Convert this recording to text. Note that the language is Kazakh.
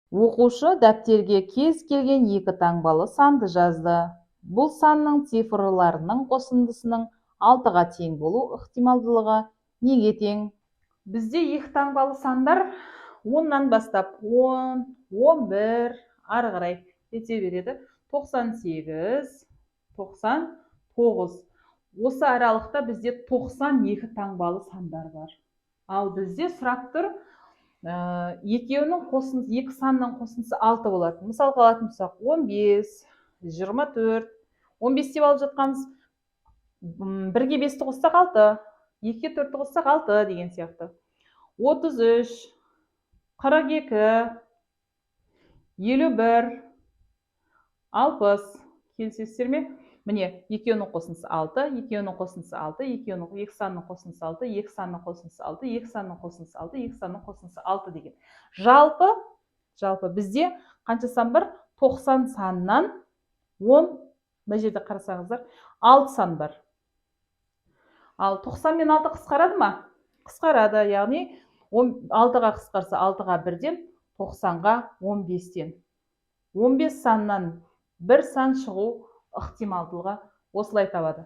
Оқушы дәптерге кез келген екі таңбалы санды жазды. Бұл санның цифрларының қосындысының алтыға тең болу ықтималдылығы неге тең? Бізде екі таңбалы сандар 10-нан бастап, 10, 11, ары қарай кете береді, 98, 99. Осы аралықта бізде 92 таңбалы сандар бар. Ал бізде сұрап тұр, екеуінің қосындысы, екі санның қосындысы алты болатын. Мысалға алатын болсақ, 15, 24, 15 деп алып жатқанымыз, бірге бесті қоссақ, алты, екіге төртті қоссақ, алты деген сияқты. 33, 42, 51, 60. Келісесіздер ме? Міне, екеуінің қосындысы алты, екеуінің қосындысы алты, екеуінің, екі санның қосындысы алты, екі санның қосындысы алты, екі санның қосындысы алты, екі санның қосындысы алты деген. Жалпы бізде қанша сан бар? 90 саннан 10, мына жерде қарасаңыздар, алты сан бар. Ал 90 мен алты қысқарады ма? Қысқарады. Яғни алтыға қысқарса, алтыға бірден, 90-ға 15-тен. 15 саннан бір сан шығу ықтималдылығы осылай табады.